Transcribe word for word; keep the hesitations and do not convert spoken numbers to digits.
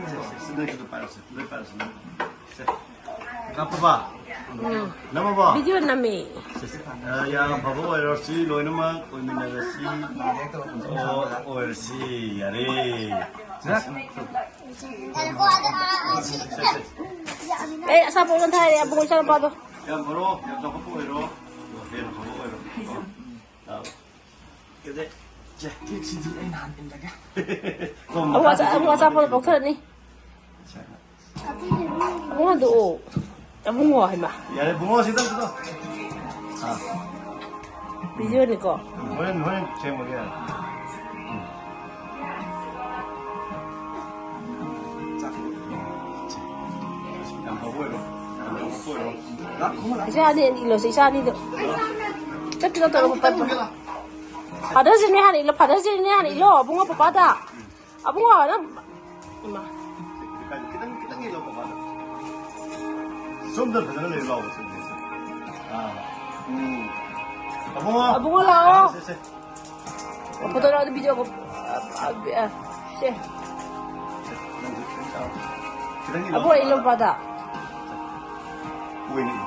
ꯁꯦ, ꯁꯦ, ꯁꯦ, ꯅꯣꯏꯒꯤꯗꯣ ꯄꯥꯏꯔꯣꯁꯦ, ꯅꯣꯏ ꯄꯥꯏꯔꯣꯁꯦ, ꯅꯣꯏ ꯄꯥꯏꯔꯣꯁꯦ꯫ ꯁꯦ꯫ ꯀꯥꯞꯄꯕ? ꯎꯝ꯫ ꯅꯝꯃꯕꯣ? ꯚꯤꯗꯤꯑꯣ ꯅꯝꯃꯤ꯫ ꯁꯦ, ꯁꯦ꯫ ꯑ, ꯌꯥꯝ ꯐꯕ ꯑꯣꯏꯔꯣ, ꯁꯤ ꯂꯣꯏꯅꯃꯛ ꯑꯣꯏꯃꯤꯟꯅꯔꯁꯤ꯫ ꯑꯣ, ꯑꯣꯏꯔꯁꯤ, ꯌꯥꯔꯦ꯫ ꯁꯦ, ꯁꯦ꯫ ꯑꯦ, ꯑꯆꯥꯄꯣꯠ ꯑꯣꯟꯊꯥꯔꯦ, ꯑꯕꯨꯡ ꯏꯆꯥꯅꯨꯄꯥꯗꯣ꯫ ꯌꯥꯝ ꯐꯔꯣ, ꯌꯥꯝ ꯆꯥꯎꯈꯠꯄ ꯑꯣꯏꯔꯣ, ꯍꯦꯟꯅ ꯐꯕ ꯑꯣꯏꯔꯣ꯫ ꯑ, ꯀꯦꯛꯁꯤꯗꯤ ꯑꯩ ꯅꯍꯥꯟ ꯏꯜꯂꯒꯦ꯫ ꯑꯃꯨꯛ ꯑꯆꯥ-, ꯑꯃꯨꯛ ꯑꯆꯥꯄꯣꯠ ꯀꯣꯛꯊꯔꯅꯤ꯫ ꯑꯕꯨꯡ ꯍꯟꯗꯣꯛꯑꯣ꯫ ꯑꯕꯨꯡꯉꯣ ꯍꯥꯏꯃ꯫ ꯌꯥꯔꯦ, ꯕꯨꯡꯉꯣ, ꯁꯤꯗ ꯑꯝꯇ ꯇꯧ꯫ ꯑꯥ꯫ ꯚꯤꯗꯤꯑꯣꯅꯤꯀꯣ꯫ ꯍꯣꯔꯦꯟ, ꯍꯣꯔꯦꯟ ꯁꯦꯝꯃꯒꯦ, ꯌꯥꯔꯦ꯫ ꯎꯝ꯫ ꯌꯥꯝ ꯐꯕ ꯑꯣꯏꯔꯣ꯫ ꯌꯥꯝ ꯐꯕ ꯑꯣꯏꯔꯣ꯫ ꯏꯆꯥ ꯑꯅꯤ, ꯑꯅꯤ ꯏꯜꯂꯣꯁꯦ, ꯏꯆꯥ ꯑꯅꯤꯗꯣ꯫ ꯆꯠꯇ꯭ꯔꯣ, ꯇꯧꯔꯣ, ꯄꯄꯥꯗꯣ꯫ ꯐꯥꯗꯔꯁ ꯗꯦꯅꯦ ꯍꯥꯟꯅ ꯏꯜꯂꯣ, ꯐꯥꯗꯔꯁ ꯗꯦꯅꯦ ꯍꯥꯟꯅ ꯏꯜꯂꯣ, ꯑꯕꯨꯡꯉꯣ ꯄꯄꯥꯗ꯫ ꯑꯕꯨꯡꯉꯣ, ꯅꯪ, ꯏꯃꯥ꯫ ꯈꯤꯇꯪ, ꯈꯤꯇꯪ ꯌꯦꯡꯉꯣ, ꯄꯄꯥꯗ꯫ ꯁꯣꯝꯗ ꯐꯖꯅ ꯂꯩꯌꯨ ꯂꯥꯎꯕ, ꯁꯣꯝꯗ꯫ ꯑꯥ꯫ ꯎꯝ꯫ ꯑꯕꯨꯡꯉꯣ꯫ ꯑꯕꯨꯡꯉꯣ, ꯂꯥꯛꯑꯣ꯫ ꯁꯦ, ꯁꯦ, ꯁꯦ꯫ ꯐꯣꯇꯣ ꯂꯧꯔꯗꯤ ꯚꯤꯗꯤꯑꯣ ꯀꯣ-, ꯑ, ꯑ, ꯑ, ꯁꯦ꯫ ꯅꯪꯁꯨ ꯈꯤꯇꯪ ꯆꯥꯎ꯫ ꯈꯤꯇꯪ ꯌꯦꯡꯉꯣ꯫ ꯑꯕꯨꯡꯉꯣ, ꯏꯜꯂꯣ, ꯄꯄꯥꯗ꯫ ꯑꯣꯏꯅ ꯏꯜꯂꯣ꯫